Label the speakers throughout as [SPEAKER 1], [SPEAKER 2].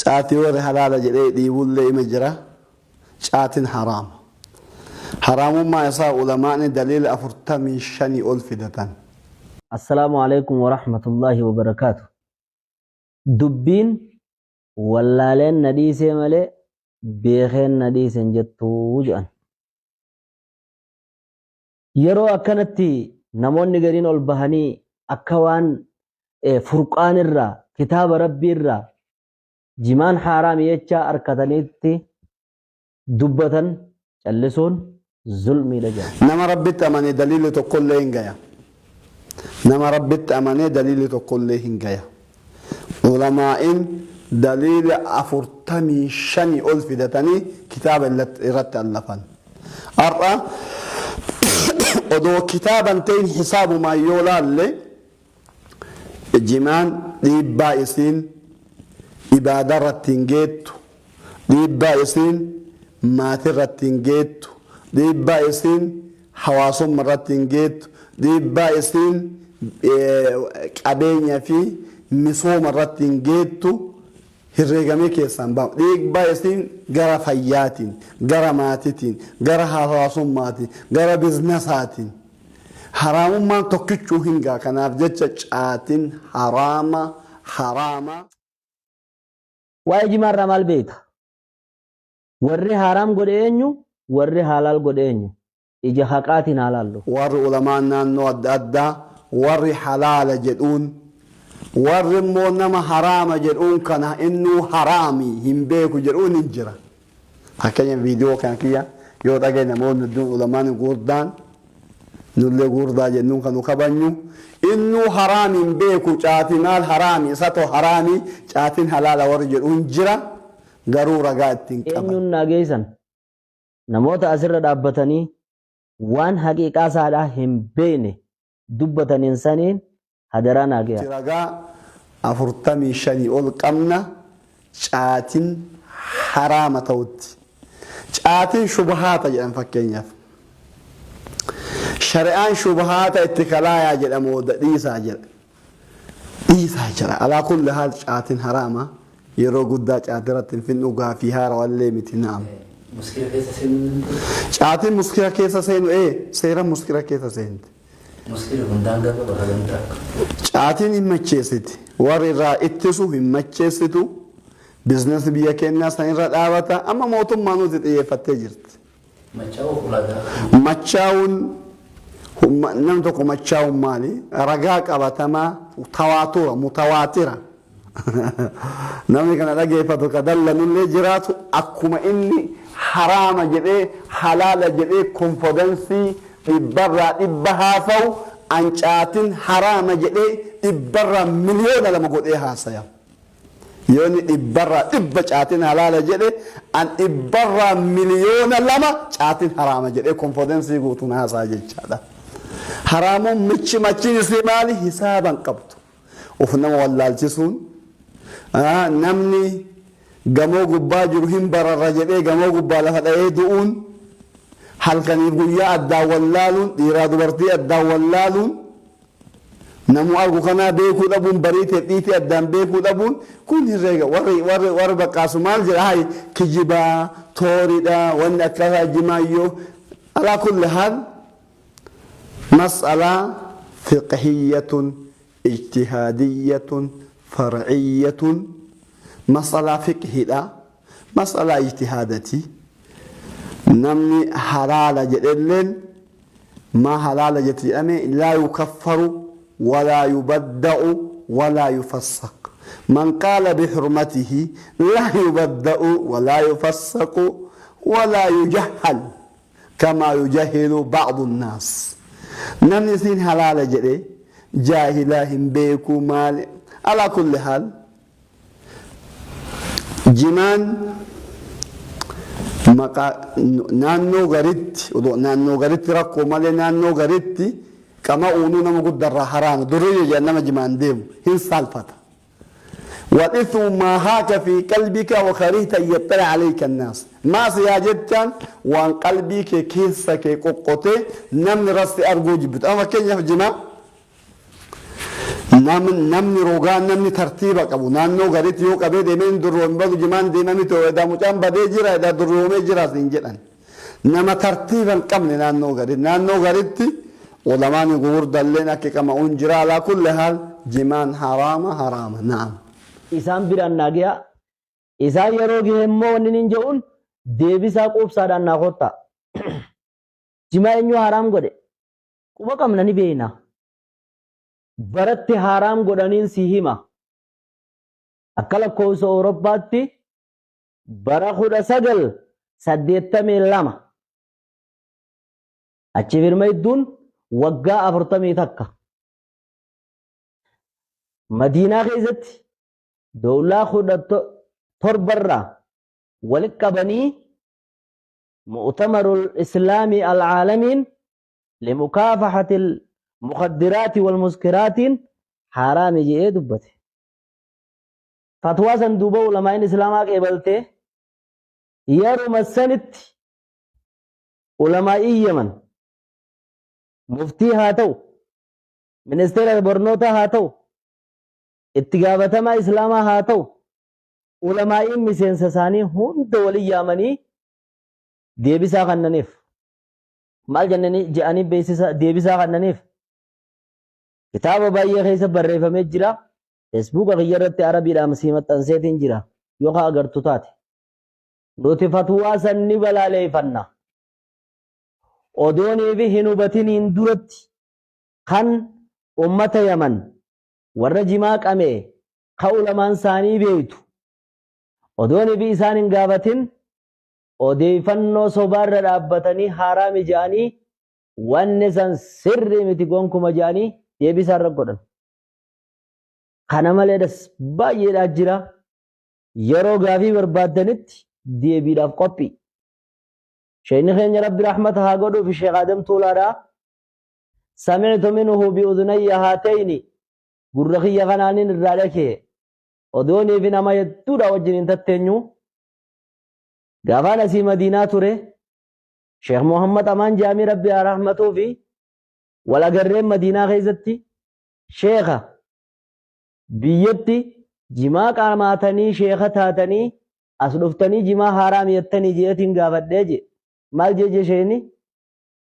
[SPEAKER 1] Caatii warri halaala jedhee dhiibullee ima jira. Caatiin haraama. Haraamummaa isaa ulamaani daliila 45 ol fidatan.
[SPEAKER 2] Assalaamu Aleeykum Warahmatullaahi Wabarakaatu. Dubbiin wallaaleen na dhiisee malee beekeen na dhiise hin jettuu jedhan. Yeroo akkanatti namoonni gariin ol bahanii akka waan furqaan irraa kitaaba rabbii irraa jimaan haaraami jechaa arkataniitti dubbatan callisuun zulmiidha jedhan.
[SPEAKER 1] Nama Rabbitti amane daliilli tokkollee hin gaya. Nama Rabbitti amane daliilli tokkollee hin gaya. Ulamaa'in daliila 45 ol fidatanii kitaaba irratti allafan. Har'a odoo kitaaban ta'in hisaabumaan yoo laalle Jimaan dhiibbaa isiin ibaadaa irratti hin geettu, dhiibbaa isiin maatii irratti hin geettu, dhiibbaa isiin hawaasumma irratti hin geettu, dhiibbaa isiin qabeenya fi misooma irratti hin geettu herreegamee keessaa hin baamu. Dhiibbaa isiin gara fayyaatiin, gara maatiitiin, gara hawaasummaatiin, gara biznasaatiin Haraamummaan tokkichuu hin ga'a kanaaf jecha caatin haraama haraama.
[SPEAKER 2] Waa'ee jimaa irraa maal beekta? Warri haaraam godhe eenyu? Warri haalaal godhe eenyu? Ija haqaatiin haa laallu.
[SPEAKER 1] Warri ulamaan naannoo adda addaa warri halaala jedhuun warri immoo nama haraama jedhuun kana innuu haraami hin beeku jedhuun hin jira. Fakkeenya viidiyoo kana kiyya yoo dhagaye namoonni hedduun ulamaan guurdaan nullee guurdaa jennuun kan nu kabanyu innuu haraami hin beeku caati maal haraami isatoo haraami caatiin halaala warri jedhu hin jira garuu ragaa ittiin qaban.
[SPEAKER 2] Eenyuun naa geessan? Namoota asirra dhaabbatanii waan haqiiqaa isaadhaa hin beekne dubbataniin saniin hadaraa naa geeyaa.
[SPEAKER 1] Ragaa 45 ol qabna caatin haraama ta'utti. Caatin shubahaata jedhan fakkeenyaaf. Shari'aan shubahaata itti kalaayaa jedha moo dhiisaa jedha. Dhiisaa jedha. Alaa kulli haal caatin haraama. Yeroo guddaa caatii irratti hin finnu gaafii haarawallee miti naam.
[SPEAKER 3] Muskira keessa seenuu hin danda'u.
[SPEAKER 1] Caatiin muskira keessa seenu ee seera muskira keessa seenti.
[SPEAKER 3] Muskirri kun daangaa qaba hagamta akka.
[SPEAKER 1] Caatiin hin macheessiti. Warri irraa ittisu hin macheessitu. Bizinesi biyya keenyaa san irra dhaabata. Amma mootummaa nuti xiyyeeffattee jirti.
[SPEAKER 3] Machaa'uuf ulaagaa akkamii?
[SPEAKER 1] Machaa'uun namni tokko machaa'uun maali? Ragaa qabatamaa tawaatura mutawaatira. Namni kana dhageeffatu ka dallanullee jiraatu akkuma inni haraama jedhee halaala jedhee konfodensii dhibbarraa dhibba haasawu an caatin haraama jedhee dhibbarraa 2,000,000 godhee haasaya. Yoo inni dhibbarraa dhibba caatin halaala jedhe an dhibbarraa 2,000,000 caatin haraama jedhee konfodensii guutuun haasa'a jechaadha. Haraamuun michi machiin isii maali hisaaba hin qabdu. Of nama wallaalchisuun namni gamoo gubbaa jiru hin bararra jedhee gamoo gubbaa lafa dha'ee du'uun halkaniif guyyaa addaan wallaaluun dhiiraa dubartii addaan wallaaluun namuu argu kanaa beekuu dhabuun bariiteef dhiitii addaan beekuu dhabuun kun herreega warri warri warri baqqaasu maal jedha hay kijibaa tooridha wanni akkasaa jimaayyoo alaa kulli haal mas'alaa fiqhiyyatun ijtihaadiyyatun far'iyyatun mas'alaa fiqhiidha mas'alaa ijtihaadati namni halaala jedhelleen maa halaala jette jedhame laa yukaffaru walaa yubadda'u walaa yufassaq man qaala bihurmatihi laa yubadda'u walaa yufassaqu walaa yujahhal kamaa yujahilu ba'du nnaas namni isiin halaala jedhe jaahilaa hin beekuu maali alaa kulli haal Jimaan maqaa naannoo garitti odoo naannoo garitti rakkoo malee naannoo garitti qama'uunuu nama guddarraa haraama durriyyee jedhan nama jimaan deemu hin saalfata. Wal'ithmu maa haaka fi qalbika wa karihta an yaxxali'a alayka annaas. Maasiyaa jechaan waan qalbii kee keessa kee qoqqotee namni irratti arguu jibbitu. Amma fakkeenyaaf jimaa Namni rogaa, namni tartiiba qabu naannoo garitti yoo qabee deemee hin durroome, badu jimaan deemami ta'u edaa mucaan badee jira, edaa durroomee jira siin jedhan. Nama tartiiba hin qabne naannoo garitti. Naannoo garitti ulamaan gugurdalleen akka qama'uun jira. Alaa kulli haal, jimaan haraama, haraama, na'am.
[SPEAKER 2] Isaan biraan naa gayaa. Isaan yeroo gahe immoo wanni niin je'uun deebisaa quubsaadhaan naa koottaa. Jimaa eenyu haraam godhe? Quba qabna, ni beeyna. Baratti haaraam godhaniin si hima. Akka lakkoofsa Awurooppaatti bara 1982, achi firma idduun waggaa 41, Madiinaa keessatti dowlaa 17rraa walitti qabanii Mu'tamarul Islaamii Alcaalamiin limukaafahatil mukaddiraati wal muskiraatiin haraami je'ee dubbate. Fatwaa san duuba ulamaa'in Islaamaa qeebaltee yeruma sanitti ulamaa'iin Yaman muftii haa ta'u, ministeera barnootaa haa ta'u, itti gaafatamaa Islaamaa haa ta'u, ulamaa'iin miseensa isaanii hunda walin yaamanii deebisaa kannaniif. Maal jennanii je'anii beeksisa deebisaa kannaniif? Kitaaba baay'ee keessa barreeffamee jira. Feesbuuka kiyya irratti Arabiidhaan sii maxxanseetiin jira. Yoo ka agartu taate. Nuti fatwaa san ni balaaleeffanna. Odoonii fi hin hubatiniin duratti kan ummata Yaman warra jimaa qamee ka ulamaan isaanii beektu odoonii fi isaan hin gaafatin odeeffannoo sobaarra dhaabbatanii haraami je'anii, wanni san sirrii miti gonkuma je'anii deebisaa irra godhan. Kana maleedhas baay'eedhaa jira. Yeroo gaafii barbaaddanitti deebiidhaaf qophii. Sheekni keenya Rabbi rahmata haa godhuuf, Sheekh Adam Tuulaadhaa. Sami'tu minhu bi'udhnayya haatayni, gurra kiyya kanaanin irraa dhagee, odoonii fi nama hedduudha wajjin hin tatteenyu. Gaafaan asii Madiinaa ture, Sheekh Muhammad Amaan Jaamii Rabbi haa rahmatuu fi wal agarreen Madiinaa keessatti, sheekha biyyatti jimaa qaamaatanii sheekha taatanii as dhuftanii jimaa haaraam jettanii jeetiin gaafadhee je. Maal jee sheekni?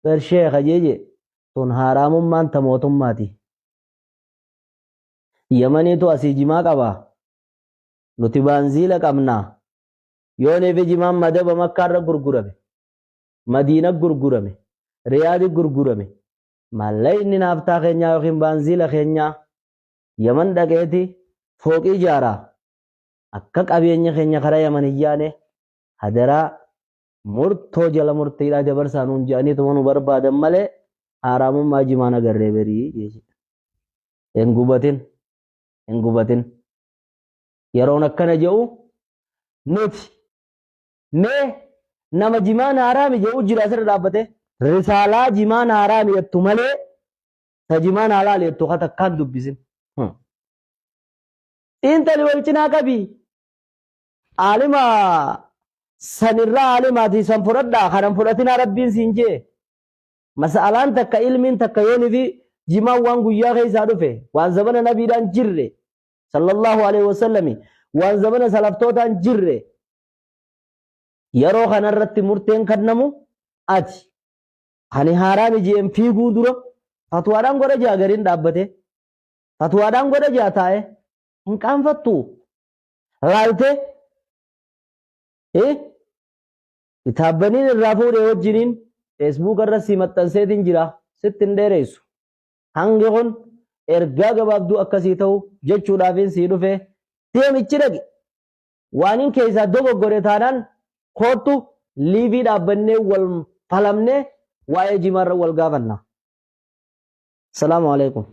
[SPEAKER 2] Bar sheekha jee, tun haaraamummaan ta mootummaati. Yamaniitu asii jimaa qabaa. Nuti baanziila qabnaa. Yoonii fi jimaan madaba Makkaarra gurgurame, Madiina gurgurame, Riyaadi gurgurame, maallayni naaftaa keenyaa yookiin baanziila keenyaa Yaman dhaqeeti fooqii ijaaraa. Akka qabeenya keenya karaa Yaman hin yaane hadaraa murtoo jala murtiidhaa dabarsaa nuun jedhaniituma nu barbaadan malee haaraamummaa jimaan agarree berii jechuudha. Hin gubatin, hin gubatin. Yeroon akkana jedhu nuti mee nama jimaan haaraami jedhu jira asirra dhaabbate, risaalaa jimaan haaraami jettu malee ta jimaan halaal jettu ka takkaan dubbisin. Xiinxali, wal cinaa qabi. Aalima sanirraa aalimaati san fudhadhaa, kanan fudhatinaa Rabbiin siin jee. Mas'alaan takka, ilmiin takka yoonii fi jimaan waan guyyaa keessaa dhufe, waan zamana nabiidhaan jirre sallallahu alaihi wasallami, waan zamana salaftootaan jirre, yeroo kanarratti murteen kennamu ati ani haaraami jeen fiiguu dura fatwaadhaan godha jaa, gariin dhaabbate fatwaadhaan godha jaa taa'e, hin qaanfattu laalte kitaabbaniin irraa fuudhee wajjiniin Feesbuuk irra si maxxanseetiin jira, sitti hin dheeressu. Hangi kun ergaa gabaabduu akkasii ta'u jechuudhaafin sii dhufe. Deemichi dhaqi, waanin keessaa dogoggore taanaan koottu liivii dhaabbannee wal falamnee waa'ee jimaarra wal gaafanna. Salaamu alaikum.